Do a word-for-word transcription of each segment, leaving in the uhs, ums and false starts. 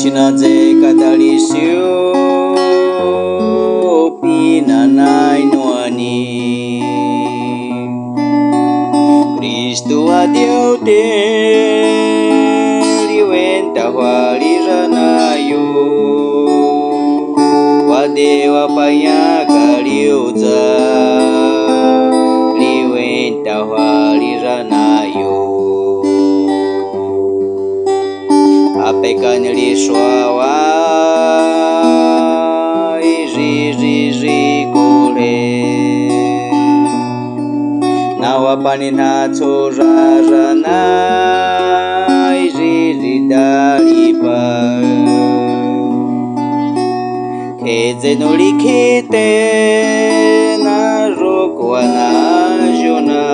Ina ze katali siu pinanai nuani. Kristu adiu te liwen tahwa lirana yu. Wade wa panya kaliu za liwen tahwa lirana yu. Ape kanili swawa iri ri ri kule. Nawa pani na tsurara na iri ri dalipa. Kheze nuli khite na rukwa na juna.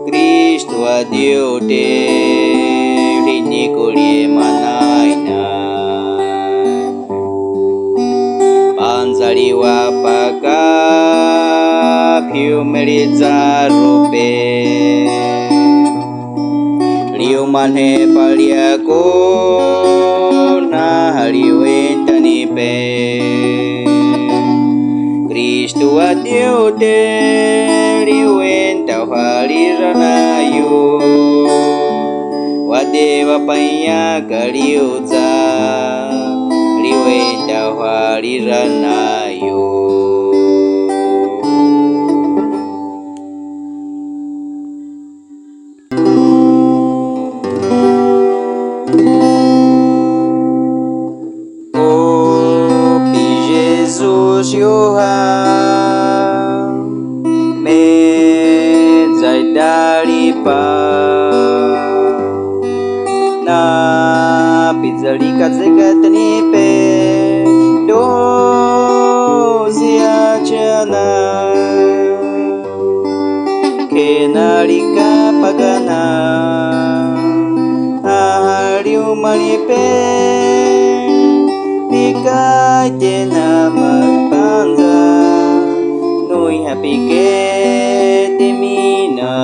Kristu adiu te lini kulie manaina. Pandzaliwa paka piu meli zarupe. Liu manhe palia ko na liwen tani pe. Kristu adiu te liwen tahwa lirana yu. Wade wa panya kaliu za liwen tahwa lirana yu. O pi Jesus yoha me zai dalipa. Na pi zali ka ze katani pe do zia chana. Kena lika pagana. Ahaliu malipe. Lika tena mapandza. Nui hapike temina.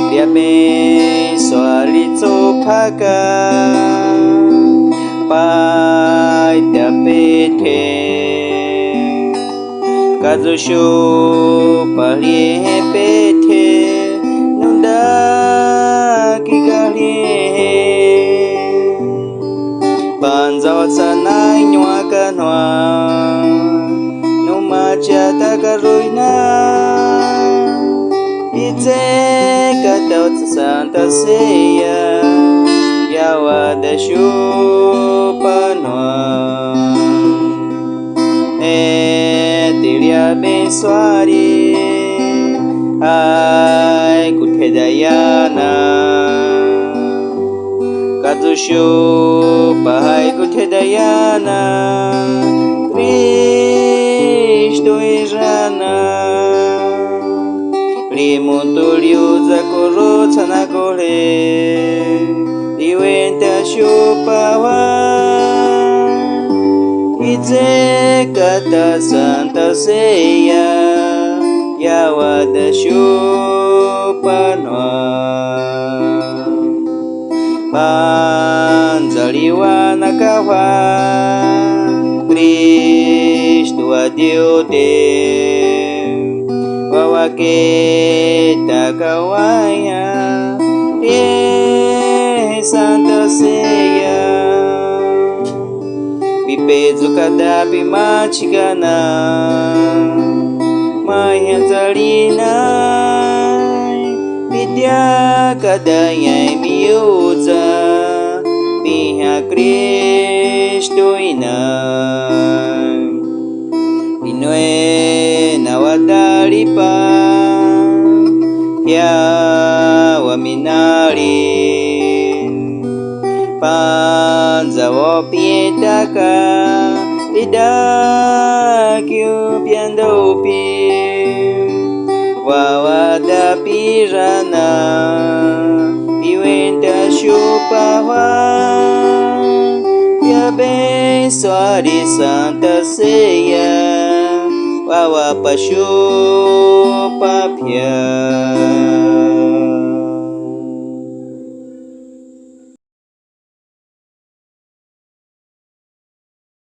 Pia pe swali tso phaka pai ta pethe. Kazu shu pali he pethe nunda ki kali he. Panza wa tsanai nyua kanua numa chata karuina. Ize kata Santa Ceia yawa dashu panua. E tilia ben swari ai kuthe dayana. Kazu shu pahai kuthe dayana Kristu irana. Limu tuliu zakuru tsana kole liwen ta shu pawa. Ize kata Santa Ceia yawa dashu panua. Pandzaliwa na kawa Kristu adiu te. Wawa keta kawaya ye Santa Ceia. Pipe zu kada pi machikana maya zalina. Pidia kada yai miuza piha Kristu ina. Inwe na wadalipa pia wa minali. Panza wo pietaka ida kiu pianda upi. Wawa da pirana piwenta shupawa. Pia ben swari Santa Ceia wawa pashupa pia.